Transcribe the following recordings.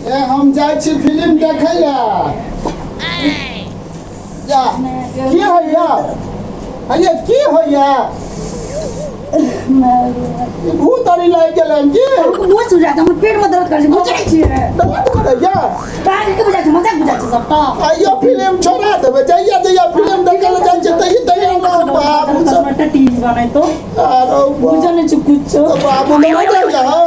ए हम जाइ छी फिल्म देखै लए। जा की होइया? अये की होइया? ई भूत अरी लागि गेलै की? मुँह सुझा हमर पेट में दर्द करै छै, बुझै छियै? दर्द करैया? काहे के बुझै छै? मजाक बुझै छै सबटा। आइयो फिल्म छोड़ा देबै। जहिया जहिया फिल्म देखै लए जाइ छै तहिया तहिया बाबू सब टटी बनैतो। आरो बुझल नहि छै कुछो। बाबू नहि जाइया हौ।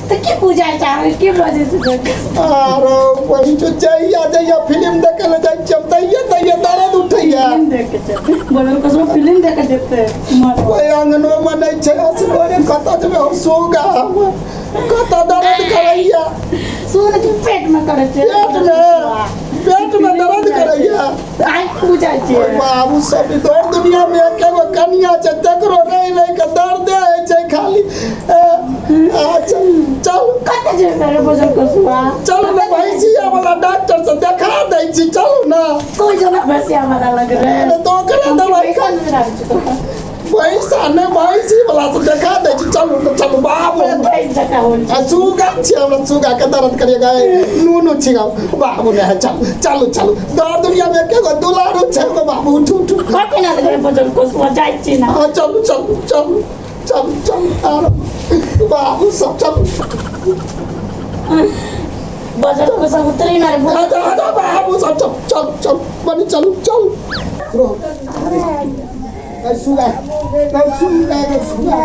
तऽ की बुझाय चाहबै, की बजै छै? आरो बहिन, जहिया जहिया फिल्म देखै लए जाइ छियै तहिया तहिया दर्द उठैया। फिल्म देखे छै बोलल कसम, फिल्म देखे जेतै। कोइ आंगनो मे नहि छै, असगरे कतऽ जेबै हम? सुगा कतऽ दर्द करैया? सुन कि पेट में करै छै। पेट मे दर्द करैया। आइ बुझाय छै। ओय बाबू सब, ई दौड़ दुनिया मे एके गो कनिया छै, तकरो रहि रहि के दर्दे होइ छै खाली। अच्छा चल। कतऽ जेबै रे बजल कसुआ? चलू ने, भैंसिया वाला डॉक्टर से देखा दै छी, चलू ने। कोई जना भैंसिया वाला लग रे? अरे तो ओकरे दवाई खा। पैसा नहि, भैंसी वाला से देखा दै छी, चलू ने, चलू बाबू। भैंस जकाँ होल आ सुगा छियै हमरा, सुगा के दर्द करिए गए नूनू छिगाओ बाबू ने। चल चलू चलू, दर दुनिया में एके गो दुलारू छै गो बाबू। उठू उठू। कथी ना रे बजल कसुआ, जाइ छी ना। हाँ चलू चलू चलू चलू चलू, आरो बाबू सब चलू। बजल कसुआ उतरी ना रे। आजा आजा बाबू सब, चल चल चल बनी, चलू चल रो गई सुगा, गई सुगा, गई सुगा,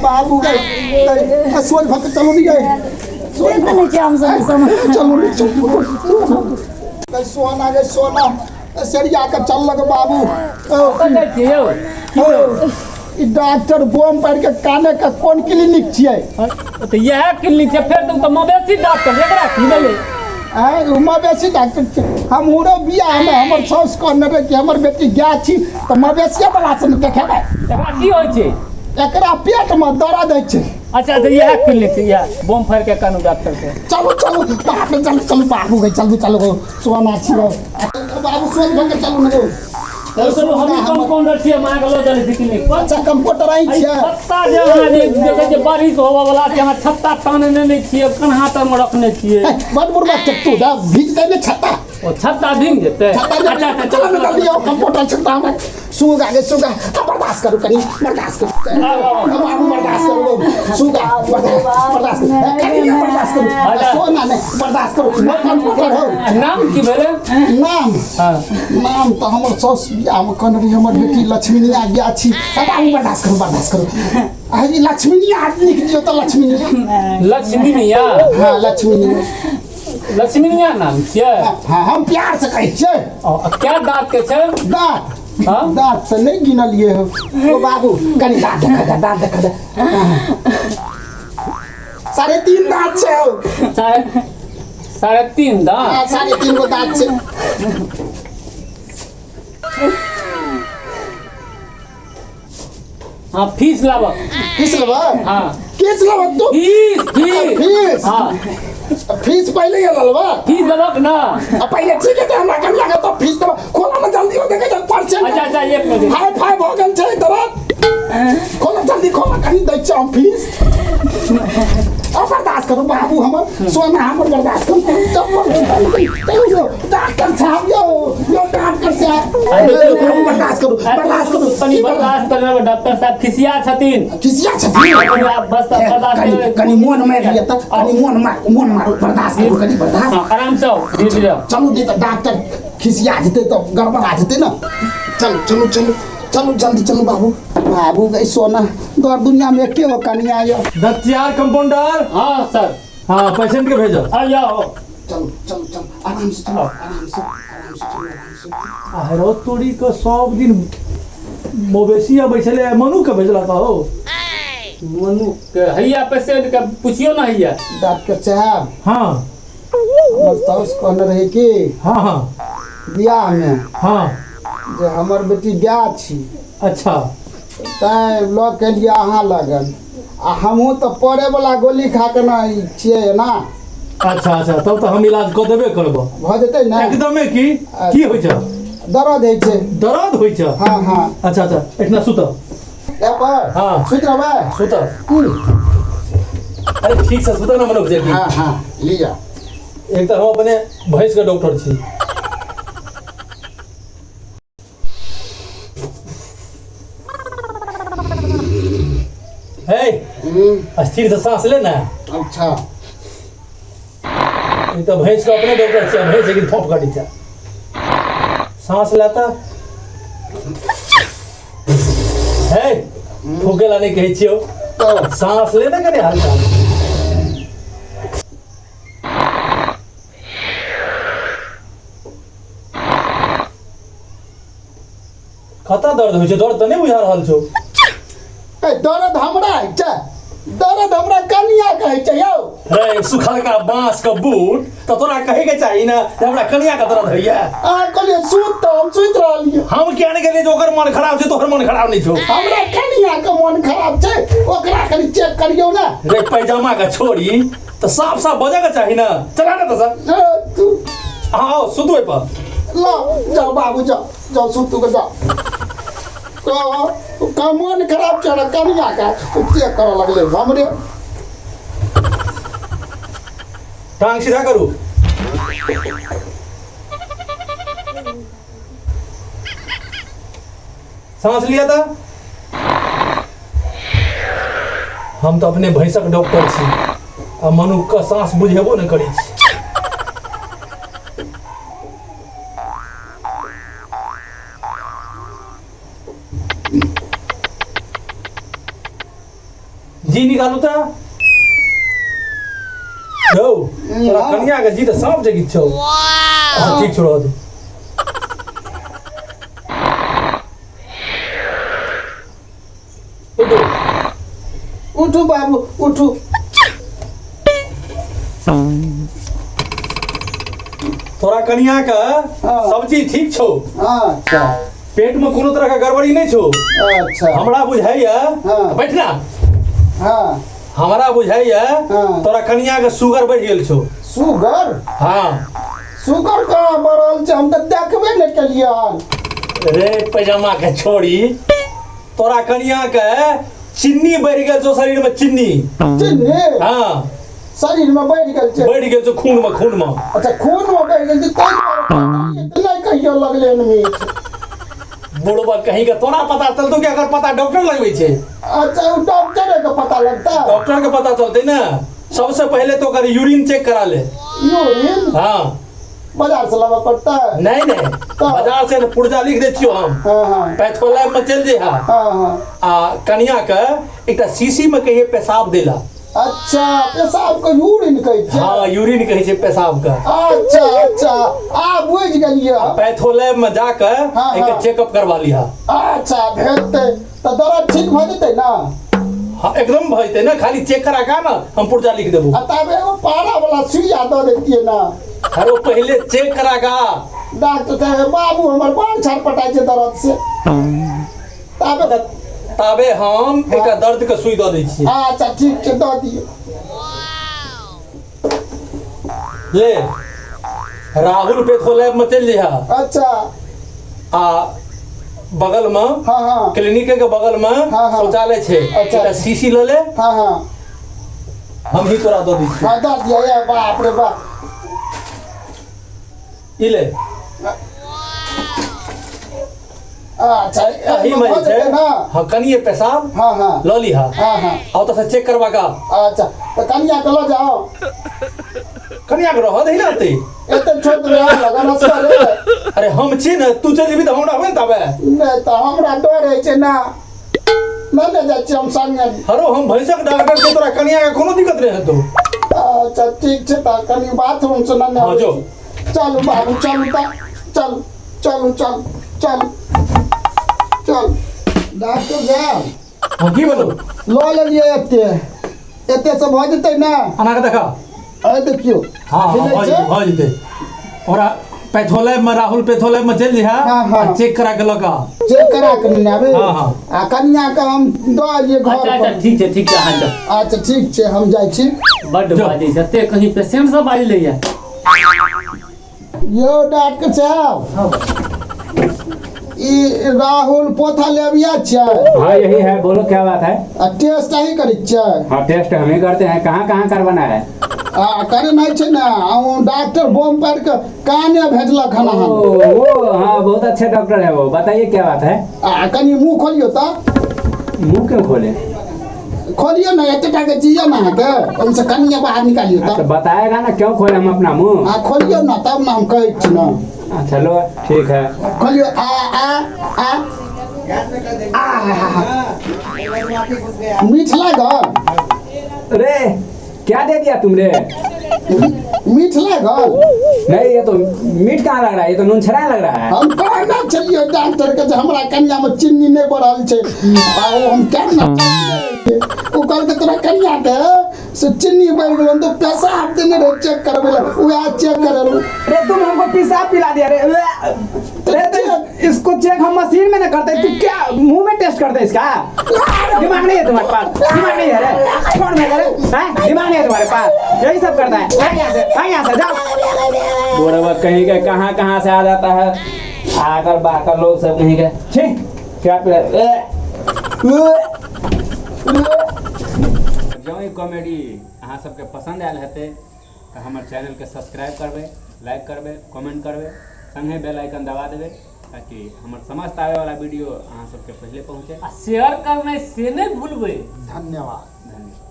बाबू गई गई सोच भक्त, चलू नहीं गए। देखै नहि छियै हम सब सब। चलू नहीं, चलू गई सोना, गई सोना, सरिया के चल लग बाबू। कतऽ जाइ छियै यौ? की यौ? ई डॉक्टर बोम पारि के काने के कोन क्लिनिक छियै? तऽ इएह क्लिनिक छै। फेर तऽ मवेशी डॉक्टर, एकरा की भेलै? आँय, ओ मवेशी डॉक्टर छै। हमरो बियाहमे हमर साउस कहने रहै कि हमर बेटी गाय छी तऽ मवेशिये वाला से ने देखेबै। एकरा की होइ छै? एकरा पेटमे दर्द होइ छै। अच्छा अच्छा, इएह क्लिनिक छै, इएह बोम फाड़ि के कानू डॉक्टर के। चलू चलू, बाप रे, चलू चलू बाबू गई, चलू चलू गो, सोना छियो बाबू, सोच भऽ के चलू ने गो। चलू चलू, हम कंपाउंडर छियै, हम अहाँके लऽ चलै छी क्लिनिक पर। अच्छा, कंप्यूटर आई छियै? छत्ता जे अहाँ जे देखै छियै, बारिश होबऽ वाला छै, अहाँ छत्ता तानने नहि छियै, कन्हा तरमे रखने छियै। बड बुढ़बा चट्टू दा भीज दे ने छत्ता। ओ छत्ता भींग जेतै। छत्ता जे अच्छा अच्छा। चलो ने जल्दी आओ, कंप्यूटर छत्ता हमरा। सुगा गे सुगा, अब बर्दाश्त करू, कनी बर्दाश्त करू। आउ, आउ, आउ। बाबू बर्दाश्त करू, सुगा बर्दाश्त बर्दाश्त करू, कनी बर्दाश्त करू, सोना ने बर्दाश्त करू, कंप्यूटर हो। नाम की भेलै? नाम? हँ। नाम तऽ हमर साउस बियाहमे कहने रही हमर बेटी लक्ष्मीनिया बियाह छी। बाबू बर्दाश्त करू, बर्दाश्त करू। आ ई लक्ष्मीनिया लिख दियौ तऽ, लक्ष्मीनिया। लक्ष्मीनिया? हँ, लक्ष्मीनिया। लक्ष्मीनिया नाम छियै? हँ, हम प्यार से कहै छियै। ओ, आ कए दाँत के छै? दाँत? हँ। दाँत तऽ नहि गिनलियै हो। ओ बाबू, कनि दाँत देखा दे, दाँत देखा दे। 3.5 दाँत छै हौ। 3.5 दाँत? हँ, 3.5 गो दाँत छै। हाँ, फीस लाबऽ। फीस लेबै? हाँ। किस लेबै तू? Fees fees. फीस? हाँ। फीस पहिले ही लेलबा? फीस देबक ना। आ पहिले ठीक है, हमरा कनिया के तो फीस देबा। खोला ना जल्दी, हो देखे जब परसेंट। अच्छा अच्छा, एक मिनट। हाई फाई भऽ गेल छै दर्द। खोला जल्दी खोला, कहीं दै छियै हम फीस। अब बर्दाश्त करू बाबू, हमर सोना हमर, बर्दाश्त करू। चप्पल चलू यौ डॉक्टर साहब, यौ यौ डॉक्टर साहब, बाबू बर्दाश्त करू, बर्दाश्त करू। तनी बर्दाश्त करबै, डॉक्टर साहब खिसिया छथिन। खिसिया छथिन? कनी आब बस बर्दाश्त कनी करू। कनी मोन मारि लिअ तऽ, कनी मोन मार, मोन मारू, बर्दाश्त करू कनी, बर्दाश्त। हाँ, आराम से आओ, धीरे धीरे आओ। चलू, नहीं तऽ डॉक्टर खिसिया जेतै तऽ गड़बड़ा जेतै ने। चलू चलू चलू चलू, जल्दी चलू बाबू। बाबू गई सोना, दर दुनिया में एके गो कनिया यो। दत्तियार कंपाउंडर। हाँ सर। हाँ, पेशेंट के भेजो। आ जाओ। चलू चलू चलू, आराम से चलू, आराम से, आराम से चलू, आराम से। आ तोरी के सब दिन मवेशी अबै छलै, मनु के भेजलक हो? मनु के हैया पेशेंट के पूछियो ना हैया। डॉक्टर साहब। हाँ। हमर साउस कहने रहे कि हाँ हाँ बियाह में हाँ जे हमर बेटी गाय छी। अच्छा। तैं लऽ के एलियै अहाँ लगन, आ हमहूँ तऽ पड़े वाला गोली खा के ने ई छियै ना। अच्छा अच्छा, तब तऽ हम इलाज कऽ देबे करबो। भऽ जेतै ने? एकदमे। की की होइ छै? दर्द होइ छै। दर्द होइ छै? हँ हँ। अच्छा अच्छा, एहिठिना सुत। पर हाँ। सुति रहबै? सुत। अरे ठीक से सुत ना मनोज जी। हाँ हाँ, लिअ। एक तऽ हम अपने भैंस के डॉक्टर छी। हे, स्थिर से सांस ले ना। अच्छा। ई तऽ भैंस के अपने डॉक्टर छी, भैंस लेकिन फोफ करै छै। सांस लेता हे, फूके ला नहीं कहै छियौ। तऽ सांस ले ना कने हल्का। कतऽ दर्द होइ छै? दर्द तऽ नहि बुझा रहल छौ। ए, दर्द हमरा होइ छै? दर्द हमरा कनिया के होइ छै यौ। रे सुखलका बांस के बूट, तऽ तोरा कहे के चाही ने जे हमरा कनिया के दर्द होइया। अहाँ कहलियै सुत, तऽ हम सुति रहलियै। हम किया नहि गेलियै जे ओकर मन खराब छै, तोहर मन खराब नहि छौ? हमरा कनिया के मन खराब छै, ओकरा कनि चेक करियौ ने। रे पैजामा के छोड़ी, तऽ साफ साफ बजऽ के चाही ने। चला ने तऽ सर। ए, तू हाँ, आओ सुतू ओहि पर। ल जाओ बाबू, जाओ जाओ, सुतू के जाओ। तो मन खराब छै हमरा कनिया के, चेक करऽ लगलै हमरे। टांग सीधा करू। सांस लिया था। हम तऽ अपने भैंसक डॉक्टर छी आ मनुख के सांस बुझेबो नहि करै छी। जी निकालू तऽ यौ, तोरा कनिया के जी तऽ साँप जगी छौ। अच्छा, ठीक छौ, रहऽ दे। उठू। उठू बाबू, उठू। तोरा कनिया के हाँ। सब चीज ठीक छौ। अच्छा। पेट में कोनो तरह के गड़बड़ी नहीं छौ। अच्छा। हमरा बुझाइया, हाँ। बैठ ना। हाँ। हमरा बुझाइया, हाँ। तोरा कनिया के शुगर बढ़ि गेल छौ। शुगर? हाँ। शुगर कहाँ बढ़ल छै? हम तऽ देखबे नहि केलियै हन। रे पैजामा के छोड़ी, तोरा कनिया के चीनी बढ़ि गेल छौ शरीर में, चीनी। चीनी? हाँ। शरीर में बढ़ि गेल छै? बढ़ि गेल छौ खून में, खून में। अच्छा, खून में बढ़ि गेल छै, ताहि दुआरे नहि कहियो लगलै हन मीठ। बुढ़बा कहीं के, तोरा पता चलतौ कि अगर पता डॉक्टर लगबै छै? अच्छा, ओ डॉक्टरे के पता लगता? डॉक्टर के पता चलतै ने। सबसे पहले तो ओकर यूरिन चेक करा ले। यूरिन? हाँ। बाजार से लाबऽ पड़ता है? नहीं नहीं, बाजार से ने, पुर्जा लिख दै छियौ हम। हाँ हाँ। पैथो लैब में चलि जइहा। हाँ हाँ। आ कनिया के एकटा शीशी में कहिए पेशाब देला। अच्छा, पेशाब के यूरिन कहै छै? हाँ, यूरिन कहै छै पेशाब के। अच्छा अच्छा, आ बुझि गेलियै। पैथो लैब में जाके हाँ, एकर हाँ। चेकअप करवा लिहा। अच्छा, भेजतै तऽ दर्द ठीक भऽ जेतै ने? हाँ, एकदम भऽ जेतै ने, खाली चेक करा के आ ने, हम पुर्जा लिख देबो। आ तब एगो पारा वाला सुइया दऽ दैतियै ने। अरे पहिले चेक करा के आ। डॉक्टर साहेब, बाबू हमर बड़ छटपटाइ छै दर्द से। ताबे ताबे हम एकटा दर्द के सुई दऽ दै छी। अच्छा, ठीक छै, दऽ दियौ। ले, राहुल पेथो लैब में चलि जइहा। अच्छा। आ बगल में, हाँ हाँ, क्लिनिक के बगल में हाँ, हाँ। शौचालय छै। अच्छा। एकटा शीशी लऽ ले। हाँ हाँ। हम ही तोरा दऽ दै छी। हाँ, दऽ दियौ। ए बाप रे बाप। ई ले। अच्छा, एही में भऽ जे छै जेतै ने? हाँ, कनिये पेशाब हाँ हाँ। लऽ लिहा। हाँ हाँ। आ ओतऽ से चेक करवा का। अच्छा, तऽ कनिया के लऽ जाओ। कनिया के रहऽ दही ने एतै। एते छोड़ देबै अहाँ लगन असगरे? अरे हम छी ने, तू चलि जेबही तऽ हम रहबै ने ताबे। नहि तऽ हमरा डर होइ छै ने, नहि ने जाइ छियै हम संगे। हरो, हम भैंसक डॉक्टर छी, तोरा कनिया के कोनो दिक्कत नहि हेतौ। अच्छा, ठीक छै, तऽ कनि बाथरूम से ने। हाँ, जो। चलू बाबू, चलू तऽ, चलू चलू चलू चलू चलू। डॉक्टर साहब। हाँ, की बोलू? लऽ लेलियै एते, एते से भऽ जेतै ने? अना के देखा। अरे देखियौ। हाँ हाँ, भऽ जेतै, भऽ जेतै। ओकरा पैथोलैब में, राहुल पैथोलैब में चलि जइहा। हाँ, हाँ। आ चेक करा के लऽ के आ। चेक करा के नेने आबी। हाँ, हाँ। आ कनिया के हम दऽ एलियै घर अच्छा अच्छा पर। ठीक छै, ठीक छै, अहाँ जाउ। अच्छा, ठीक छै, हम जाइ छी। बड्ड जाउ। बाजै छै एते, कहीं पेशेंट सब बाजि लैया। यौ डॉक्टर साहब, ई राहुल पोथा लेबिया छै। हाँ, यही है, बोलो क्या बात है? आ टेस्ट अहीं करै छियै? हाँ, टेस्ट हम ही करते हैं। कहाँ कहाँ करवाना है? आ करे नहीं छै ने, आ ओ डॉक्टर बम पारि के काने भेजलक हन अहाँ। ओ, वो हाँ बहुत अच्छे डॉक्टर है वो। बताइए क्या बात है? आ कनि मुँह खोलियौ तऽ। मुंह क्यों खोले? खोलियौ ने, एते टा के जियौ ने अहाँके, ओहिसँ कनिये बाहर निकालियौ तो तऽ। बताएगा ना क्यों खोले हम अपना मुंह? आ खोलियौ ने तब ने हम कहै छी ने। चलो ठीक है। खोलियौ। आ आ आ आ मीठ लागल। अरे क्या दे दिया तुमने? मीठ लागल। नहीं ये तो मीठ कहाँ लग रहा है, ये तो नून छरा लग रहा है। हम कहना छलियै डॉक्टर के जे हमरा कनिया में चीनी नहीं बढ़ल छै, आ ओ हम केना ओ कहलकै तोरा कनिया के से चीनी बढ़ि गेल, तो पेशाब देने रहे चेक करबै लए, उएह चेक करेलहुँ। अरे तुम हमको पेशाब पिला दिया रे। अरे तो इसको चेक हम मशीन में ना करते, तू क्या मुंह में टेस्ट करते इसका? दिमाग नहीं है तुम्हारे पास, दिमाग नहीं है रे, छोड़ मेरे रे, हैं? दिमाग नहीं है तुम्हारे पास, यही सब करता है। आ यहाँ से, आ यहाँ से जाओ। बुढ़वा कहीं के कहाँ कहाँ से आ जाता है, आकर बाकर लोग सब कहीं के। छी क्या पिला। जँ ई कॉमेडी अहाँ सबके पसंद आयल हेतै तऽ हमर चैनलके सब्सक्राइब करबै, लाइक करबै, कमेंट करबै, संगे बेल आइकन दबा देबै ताकि हमर समस्त आबैवला वीडियो अहाँ सबके पहिले पहुँचे। आ शेयर करनाइ से नहि भूलबै। धन्यवाद। धन्यवाद।